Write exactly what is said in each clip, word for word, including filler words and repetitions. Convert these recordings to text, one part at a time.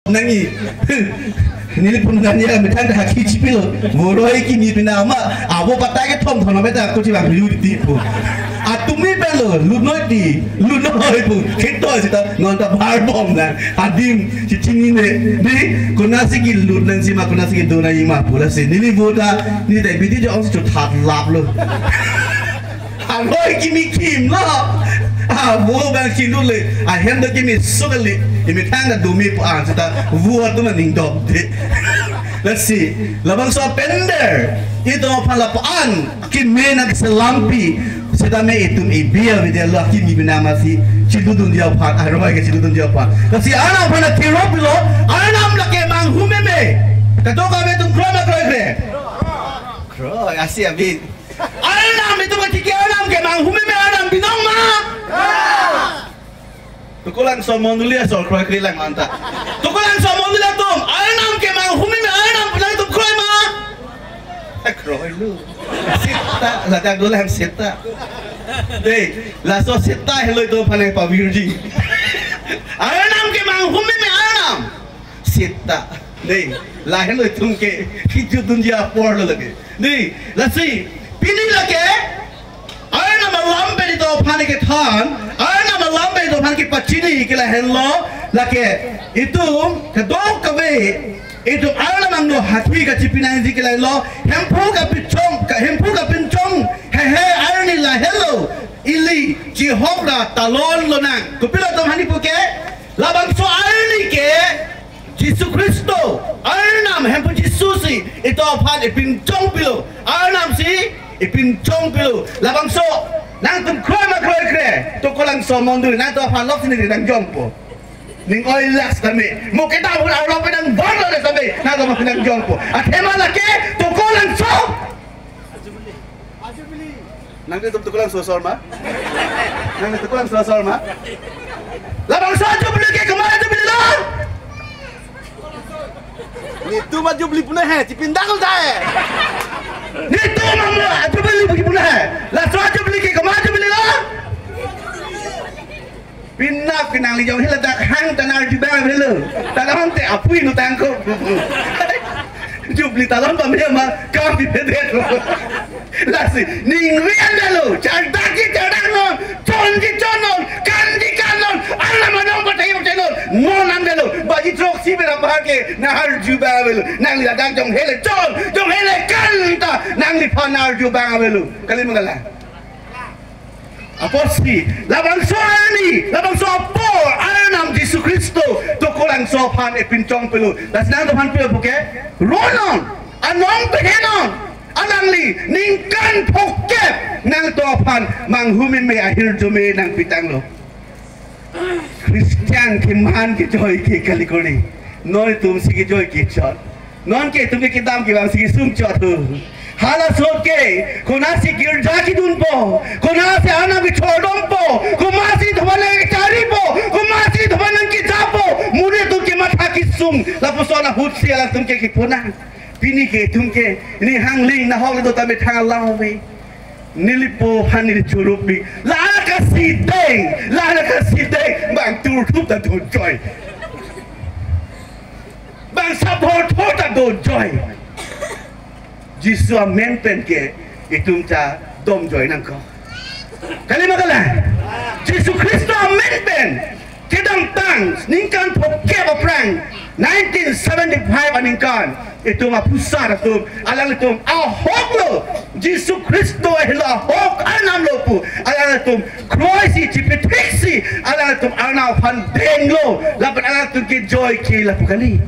Nangji. Neli pun nangji methang ta hakhi chipilo. Voroi kimi pinama. Avo patai kethom thon meta kuchi bang yu di pu. Atumi pelo, lut noi ti, lut noi pu. Kito sita, non ta bar bom na. Adim, chichinine. Di, konatsi kelut nangji ma, konatsi kedo nangji ma pu. Lasi, neli vo ta, neli ta bidi jo ong si chothat lap lo. Aroi kimi kimlo. Avo bang kilut le. Ahem do kimi sukali. Emethang ta dumi pu an sita vo atum aning dok de. Lasi, labangso apender. Itum aphan lapu-an. Keme nangselampi. Sitame itum ibiya vidya lo kimi pinama si. Chiludun dia aphan. Aroi ke chiludun dia aphan. Lasi Arnam aphan akiro pilo. Arnam lake manghumeme. Kato kave atum kroi ma kroikre. Kroi, asi abin. Arnam itum atike Arnam ke manghumeme Arnam binong ma? Tokolangso mondoli asor kroikre lang anta. Tokolangso mondoli atum Arnam ke manghumeme Arnam pinang itum kroi ma? Eh, kroilo. Seta, ladak dolang seta. Dei, laso seta helo itum aphan pavirji. Arnam ke manghumeme Arnam. Seta. Dei, lahelo itum ke kijut dunji apor lo lake. Dei, lasi, pini lake, Arnam alam pen itum aphan kethan, Arnam alam pen itum aphan kepachini ke lahenlo, lake, itum, kadokave, itum Arnam angno hakhi kachipi nangji ke lahenlo, Hemphu kapinchong, ka, Hemphu kapinchong, hehe, arni lahenlo, ili, chihok ra talon lonang. Kopilo itum aphan kipu ke, labangso arni ke, Jisu Khristo, Arnam Hemphu Jisu si, itum aphan ipinchong pilo. Arnam si, ipinchong pilo. Labangso, nangtum kroi ma kroikre. Tokolangso mondoli, nangtum aphan lok si neli nangjongpo. Ning oi last tame. Mo kita pun arlo penang bor lo tame. Nangtum aphan nangjongpo. Athema lake, Tokolangso. Nangtum Tokolangso asor ma? Nangtum Tokolangso asor ma? Labangso ajubili ke komat ajubili lo? Netum ajubili pu na he, chipindak lo dai. Netum amo ajubili pu na he. Laso ajubili ke komat ajubili lo? Pinap ke nangli jong hila dak hang ta nar-arju bang avelo. Talon te apui nu tangko. Jubili talon pame ma kam pipedet. Lasi, ningri an dalo, chardak ji chardak non, chon ji chon non, kan ji kan non, Arnam anong pathai pathai non, non an dalo, baji throksi bera bahar ke, nar-arju bang avelo, nangli ladak jong hele chon, jong hele kan ta, nangliphan nar-arju bang avelo. Kali ma kalang? Apotsi, labangso arni, labangso apor, Arnam Jisu Khristo, Tokolangso aphan ipinchong pilo. Lasi nangtum aphan pilo puke, ro non, anong pekhe non, alangli, ningkan phokep, nangtum aphan, manghumeme ahirjume nangpitanglo. Christian keman kejoi ke kali kori. Non itum si kejoi kechot. Non ke itum ke kedam kevang si kesung chot ho. Hala sot ke, konatsi girja kedunpo, konatsi Arnam kechordompo, konatsi thoma nangkecharipo, konatsi thoma nangkejapo, mune itum kematha kesung, lapuson ahut si alangtum ke kepona. Pini ke itum ke, ne hangling nahok le do tame thang alam ave. Neli po aphan neli choro pi. La kasideng, la kasideng, bang turthup ta dojoi. Bang sabor thor ta dojoi. Jisu amen pen ke itum ta domjoi nangkok. Kali ma kalang? Jisu Khristo amen pen kedamtang ningkan phokep aphrang nineteen seventy-five aningkan itum aphusar atum alanglitum ahok lo, Jisu Khristo ahelo ahok Arnam lo pu alanglitum kroi si chipithik si alanglitum Arnam aphan denglo lapen alanglitum kejoi ke lapu kali.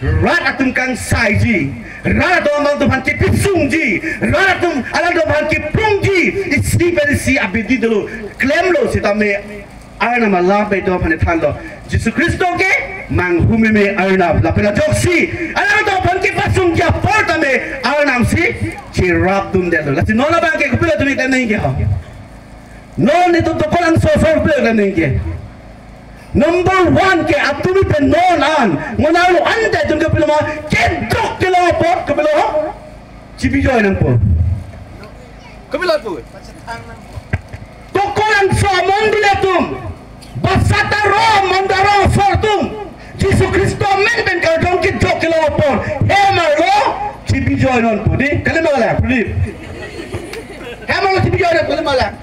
Rat atum kangsaiji, rat atum alanglitum aphan kepesungji, rat atum alanglitum aphan keprungji, isi pen isi abidi dolo, klemlo sitame Arnam alam pen itum aphan thanlo. Jisu Khristo ke manghumeme Arnam. Lapen ajoksi alanglitum aphan kepasungji apor tame Arnam si cherapdundetlo. Lasi non abang ke kopilo tumi tame ke ho. Non itum Tokolangso asor pilo tame ke. Number one ke atumi pen non an. Ngonarlo ante itum ke pilo ma kedok ke lo apot ke pilo. Chibijoi nangpo. Kopilo pu? Tokolangso amondoli atum, Basataro Mondaro asor atum, Jisu Khristo amen pen kardom kejok kelong apor hem arlo chipijoi non pu, dei. Kali ma kali, Pradip? Hem arlo chipijoi non, kali ma kali?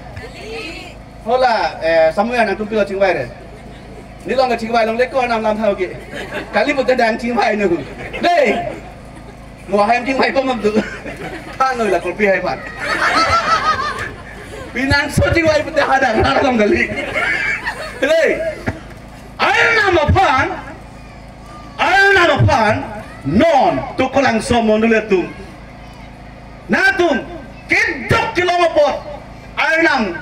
Hola, eh, Samuel, nangtum pilo chingvai re? Neli along kachingvai longle ko, Arnam alam tha ke. Kali pute dang chingvai nu, dei. Mo hem chingvai pamam tu. Thanoi la kopi hai pan. Pinangso chingvai pute hadak, hadak along kali. Dei. Arnam aphan, Arnam aphan, non Tokolangso mondoli atum, nangtum kejok kelong apot, Arnam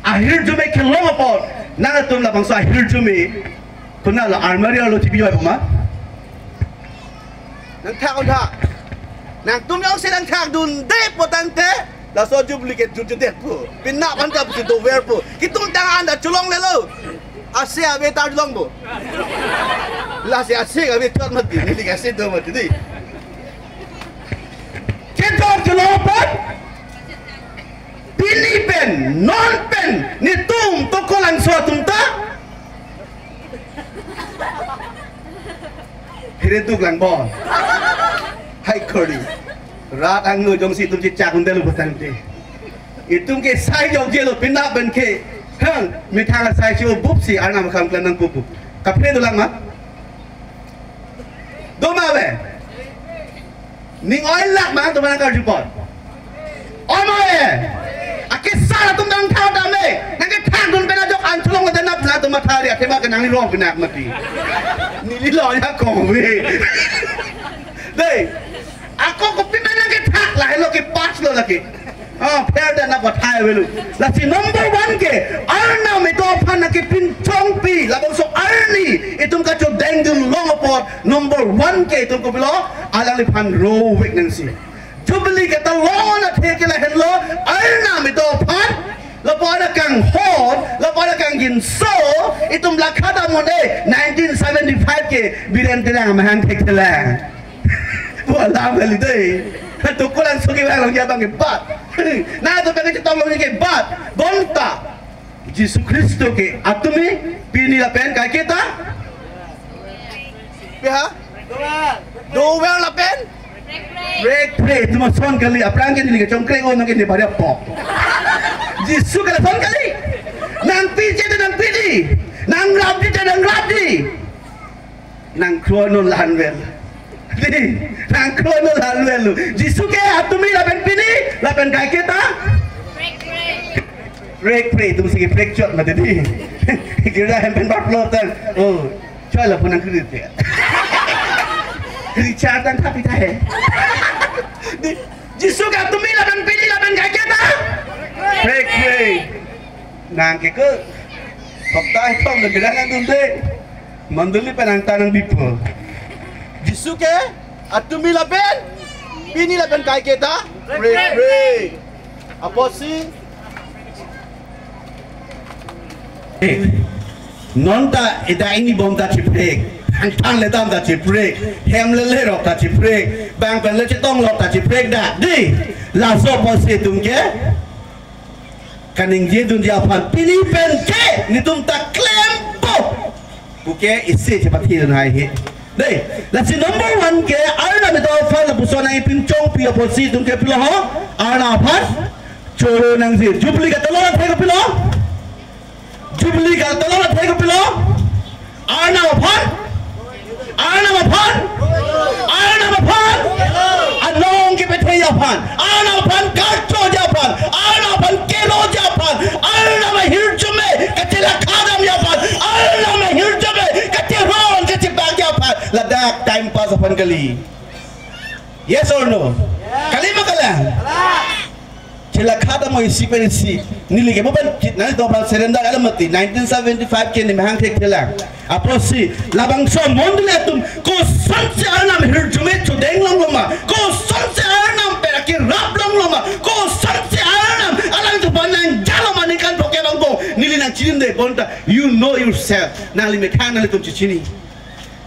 ahirjume kelong apot, nangtum labangso ahirjume konat lo, almari arlo chipijoi pu ma? Nangthak-un tha. Nangtum jongsi nangthakdunde pu tangte, laso Jubilee ke jutjutdet pu. Penap anta pusi dover pu. Kitung tang anta cholonglelo. Ase ave ta cholong pu. Lasi ase ave chot mati, neli ke ase do mati, dei. Kejok kelong apot, pini pen, non pen, netum Tokolangso atum ta phere duk lang bon. Hai khori. Rat angno jongsi itum chechak undelo pu tangte, itum ke sai jokjelo, penap pen ke. Hang, methang asai si ubup si Arnam akam klemnang pupu. Kaphere dolang ma? Do ma ave? Ning oilak ma nangtum aphan nangkarju apot? Oi ma ave? Akesar atum nangthak tame. Nangkethakdun pen ajok an cholong pen nap nangtum matha ri, athema ke nangli rong pinak mati. Neli lo ya kong ave. Dei. Ako kopi ma nangkethak, lahelo ke pass lo lake. Ah, pherda nangpathai avelo. Lasi number one ke, Arnam itum aphan nangkepinchongpi, labangso arni itum kachedengdun long apot, number one ke itum kopilo, alangliphan rovek nangsi. Jubilee katalong athe ke lahenlo, Arnam itum aphan, lapu-an akanghon, lapu-an akangjinso, itum lakha dam un-e, nineteen seventy-five ke Biren Terang amahang thekthelang pu alam kali dei. Tokolangso kevang longji abang ke bat. Nangtum pen kachetong longji ke bat. Bonta Jisu Khristo ke atumi, pini lapen kaiketa? Pi ha? Dover lapen? Prekpre. Itum ason kali, aphrang ke neli kachongkreng-o, nang ke ne bari apok. Jisu ke lason kali. Nangpiji te nangpiji. Nangrapji te nangrapji. Nangkronon la-an vel. Dei, nangkronon la-an vel lo. Jisu ke atumi lapen pini, lapen kaiketa? Prekpre. Itum si ke prekchot mati dei. Girja hem pen barplo tang. Oh, choi lapu nangkri te. Richard tang thapi tha he. Dei, Jisu ke atumi lapen pini lapen kaiketa? Prekpre. Nang ke ko, hopta ithom lo girja nangdunde. Mondoli pen nangta nangbipo. Jisu ke atumi lapen pini lapen kaiketa? Prekpre. Apotsi, eh, non ta ida ini bom ta chiprek, angthang le dam ta chiprek, hem le lerok ta chiprek, bang pen le chetong lok ta chiprek da. Dei, laso apotsi itum ke kaningjedunji aphan pini pen ke netum ta klempo pu ke isi chepathi dun hai he. Dei, lasi number one ke Arnam itum aphan lapuson nangpinchongpi apotsi itum ke pilo ho, Arnam aphan choro nangji. Jubilee katalong athe kopilo? Jubilee katalong athe kopilo? Arnam aphan, Arnam aphan, Arnam aphan, anong kepethe aphan, Arnam aphan karcho aphan, Arnam aphan kero aphan, Arnam ahirjume kachelakha dam aphan, Arnam ahirjume kacheron kachebak aphan. Ladak time pass aphan kali. Yes or no? Kali ma kali? Chelakha dam isi pen isi. Neli ke mo pen kit nangtum aphan surrender alam mati. Nineteen seventy-five ke ne mahang thekthelang. Apotsi labangso mondoli atum kosonsi Arnam ahirjume chodeng longlo ma, kosonsi Arnam pen akerap longlo ma, kosonsi Arnam alangtum aphan nangjalo ma ningkan phongo kevang ko, neli nangchinine bonta. You know yourself. Nangli methang nanglitum chichini.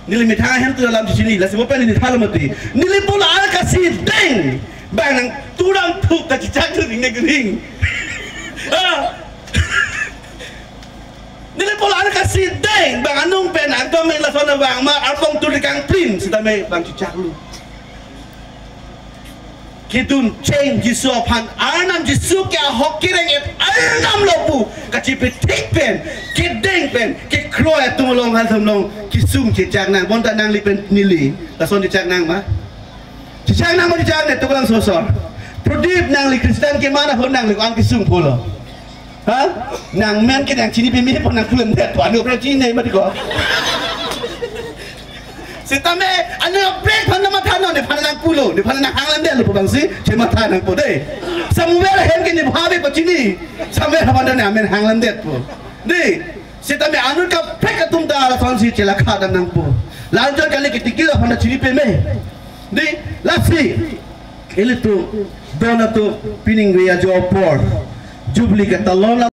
Neli methang ahem atum alam chichini, lasi mo pen neli tha alam mati. Neli pulo arka si deng. Bang nang turam thuk ta chichak tu ring ne ring. Ah. Neli Lar kasideng bang anung pen agam lason abang ma arpong tuli kangprim sitame bang chichak lu. Kedun cheng Jisu aphan Arnam Jisu ke ahok kereng-et Arnam lo pu kachipethik pen, kedeng pen, kekroi atum along, haltum along kesung chechak nang. Bonta nangli pen neli lason chechak nang ma? Chechak nang ma chechak ne tuklang sosor. Prodip, nangli Christian ke mana ho, nangli ko-an kesung pulo? Ha? Nang men ke nang chini peme po, nang pulemdet po, anu pura chini mati ko. Sitame anu break aphan na matha non, nephan nang pulo, nephan nang hanglemdet lo pu bangsi chematha nangpo dei. Samuel ahem ke ne bhabe pachini. Samuel aphan ne amen hanglemdet po. Dei. Sitame anut kaprek atum ta lasonsi chelakha dam nangpo. Lanjon kali ketiki aphan ta chini peme. Dei, lasi ilitum don atum pining ve ajo apor Jubilee katalon